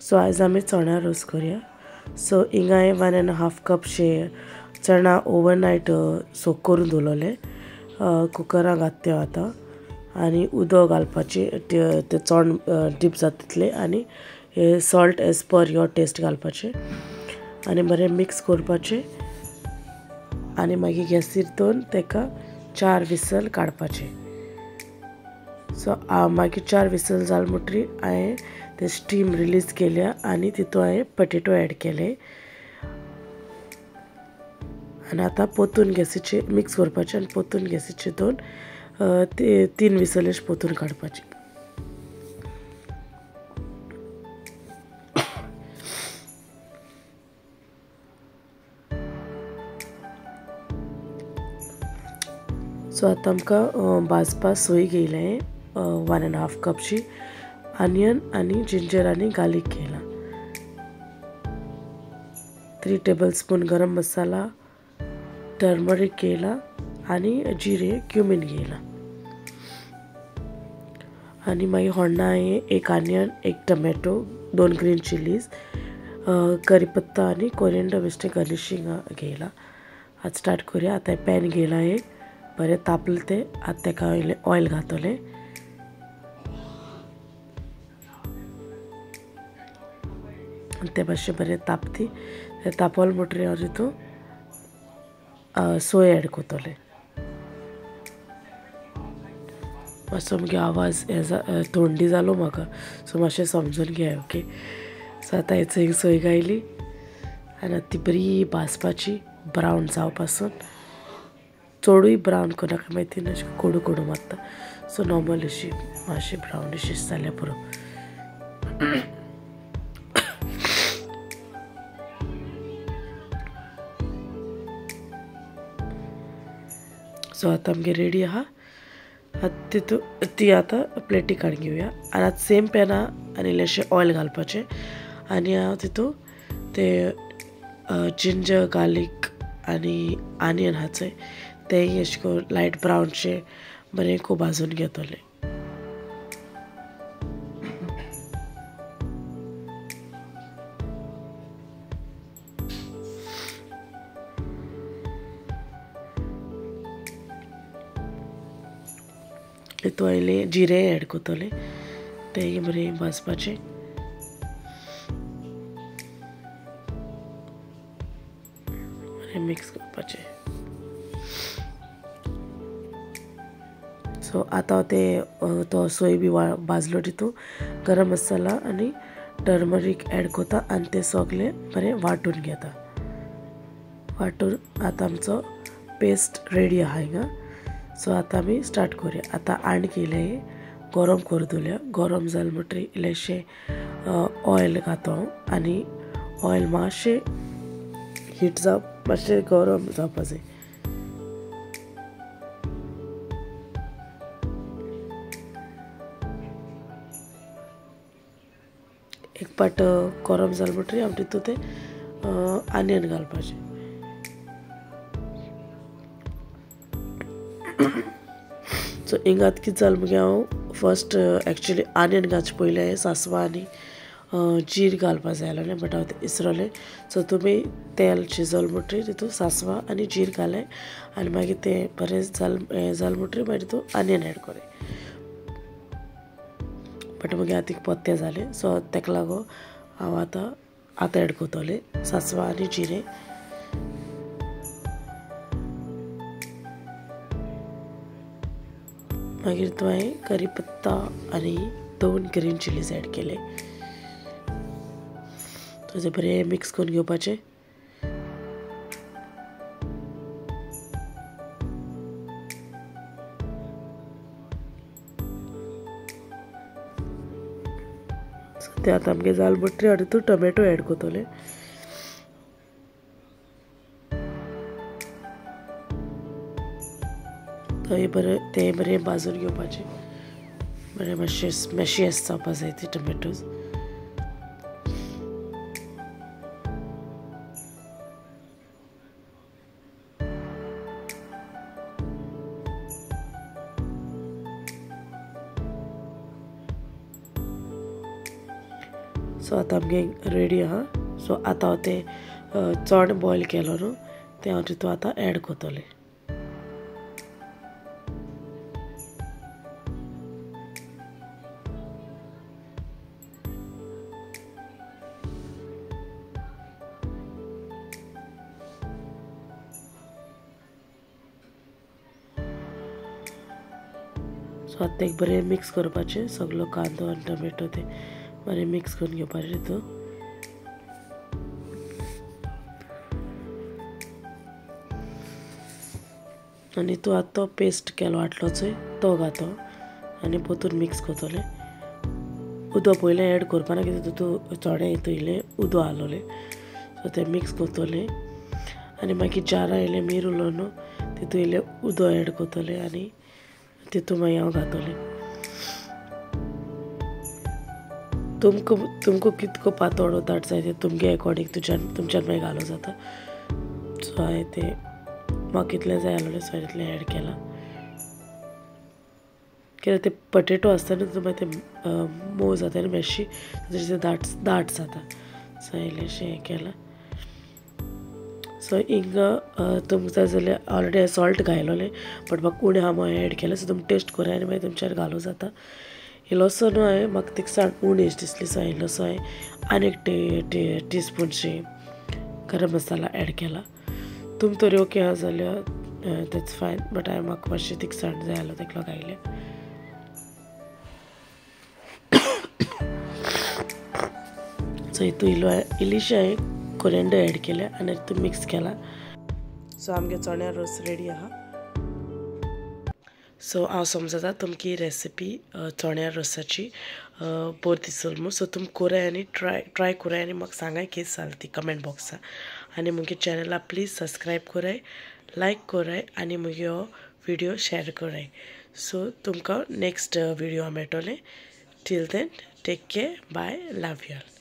So आयज आमी चण्या रोस करूया. सो हिंगा हांवें 1.5 कप शे चणा ओवरनायट सोक करून दवरलेले. कुकरान घातले आतां आनी उदक घालपाचें, ते चण डीप जाता तितले, आनी salt as per your taste घालपाचें आनी बरें मिक्स करपाचें आनी मागीर गॅसीर दवरून ताका 4 विसल काडपाचें. सो मागीर 4 विसल जाल म्हणटकीर हांवें ते स्टीम रिलीज केल्या आनी तितून हांवें पटेटो एड केले आनी आतां पोतून गॅसीचे मिक्स करपाचें आनी पोतून गॅसीचे दोन 3 विसलेश पोतून काडपाचें. सो आतां आमकां भाजपा सोय घेयलें 1.5 कपची आनियन आनी जिंजर आनी गार्लीक घेयला, 3 टेबलस्पून गरम मसाला, टर्मरीक घेयला आनी जिरे क्युमीन घेयला. आनी मागीर होण्णा हांवें 1 आनियन, 1 टमॅटो, 2 ग्रीन चिलीज, करीपत्ता आनी कोरिएंडर बेश्टें गार्निशींग घेयला. आतां स्टार्ट करुया. आतां पॅन घेयला एक, बरें तापलें तें. आतां ताका इल्लें ऑयल घातलें. तें मातशें बरें तापती, तें तापल म्हणटकीर हांव तितून सोय एड करतलें. मातसो मुगे आवाज हें थंडी जालो म्हाका, सो मातशें समजून घेया. ओके, सो आतां हें सोय घायली आनी आतां ती बरी भाजपाची ब्रावन जावपासून. चडूय ब्रावन करनाका, मागीर ती अशी कोडू कोडू मारता. सो नॉर्मल अशी मातशी ब्रावनिश जाल्यार पुरो. सो आतां आमगे रेडी आहा. आतां तितू ती आतां प्लेटी काडून घेवया. आनी आतां सेम पॅना आनी इल्लेशें ऑयल घालपाचें आनी हांव तितू ते जिंजर गार्लीक आनी आनियन आहा चोय तेंय अशें करून लायट ब्रावनशें बरें खूब भाजून घेतलें. तितून इल्लें जिरें एड करतलें, तेंय बरें भाजपाचें. बरें मिक्स करपाचें. सो आतां ते तो सोय बी भाजलो तितून गरम मसाला आनी टर्मरीक एड करता आनी ते सगळें बरें वांटून घेता. वांटून आतां आमचो पेस्ट रेडी आहा हिंगा. सो आतां आमी स्टार्ट करुया. आतां आंड केलें गरम करून दवरल्या. गरम जालें म्हणटकीर इल्लेशें ऑयल घातो हांव आनी ऑयल मातशें हीट जावप, मातशें गरम जावपा जाय. एक पाट गरम जालें म्हणटकीर आमी तितूंत तें आनियन घालपाचें. सो हिंगा आतां कितें जालें मुगे, हांव फर्स्ट एक्चुली आनियन घालचे पयलीं हांवें सांसवां आनी जीर घालपा जाय आसलें, बट हांव तें इसरलें. सो तुमी तेल शिजोवलें म्हणटकीर तितून सांसवां आनी जीर घालें आनी मागीर तें बरें जालें जालें म्हणटकीर मागीर तितून आनियन एड करें. बट मुगे आतां पत्ते जालें, सो ताका लागून हांव आतां आतां एड करतलें सांसवां आनी जिरें. मागीर तो हांवें करी पत्ता आनी 2 ग्रीन चिलीज एड केले. तो बरें मिक्स करून घेवपाचें. सो ते आतां आमगे जालें म्हणटकीर आनी तूं टोमॅटो एड करतलें. थंय बरें तें बरें भाजून घेवपाचें, बरें मातशें स्मॅशी जावपा जाय ती टोमॅटोज. सो आतां आमगे रेडी आहा. सो आतां हांव तें चणे बॉयल केलो न्हू तें हांव तितून आतां एड करतलें. सो आतां एक बरें मिक्स करपाचें, सगलो कांदो आनी टोमॅटो ते बरें मिक्स करून घेवपाचें तितून. आनी तूं आतां तो पेस्ट केलो आटलो चोय तो घातो आनी पोतून मिक्स करतलें. उदक पयलें एड करपाना कित्याक तितून चणे हितून इल्लें उदक आसलोलें. सो तें मिक्स करतलें आनी मागीर जारां इल्लें मीर उरलो न्हू तितून इल्लें उदक एड करतलें आनी तितून मागीर हांव घातलें. तुमकां तुमकां कितको पातळ दाट जाय तें तुमगे एकॉर्डिंग तुमच्यान मागीर घालूं जाता. सो हांवें तें म्हाका कितलें जाय आसलें सो हांवें तितलें एड केलां. कित्याक ते पटेटो आसता न्हू तितून मागीर तें मोव जाता आनी मातशी तशें दाट दाट जाता. सो इल्लेंशें हें केलां. सो हिंगा तुमकां जाय जाल्यार ऑलरेडी हांवें सॉल्ट घायलोलें बट म्हाका उणें आहा म्हणून एड केलें. सो तुमी टेस्ट कराय आनी मागीर तुमच्यान घालूं जाता. इल्लोसो न्हू हांवें म्हाका तिखसाण उणी दिसली. सो इल्लोसो हांवें आनी एक टी स्पूनशी गरम मसाला एड केला. तुम तरी ओके आहा जाल्यार that's fine, but हांवें म्हाका मातशी तिखसाण जाय आसलो तेका लागून घायलें. सो हितून इल्लो इल्लीशी हांवें कोरिएंडर एड केल्या आनी तितून मिक्स केला. सो आमगे चण्या रोस रेडी आहा. सो हांव समजता तुमकां ही रेसिपी चण्या रोसाची बरी दिसली म्हूण. सो तुमी कराय आनी ट्राय कराय आनी म्हाका सांगाय कितें जालें ती कमेंट बॉक्सा. आनी म्हगे चॅनला प्लीज सबस्क्रायब कराय, लायक कराय आनी म्हगे हो व्हिडियो शेयर कराय. सो तुमकां नेक्स्ट व्हिडियो मेळटलें. Till then take care, bye, love you all.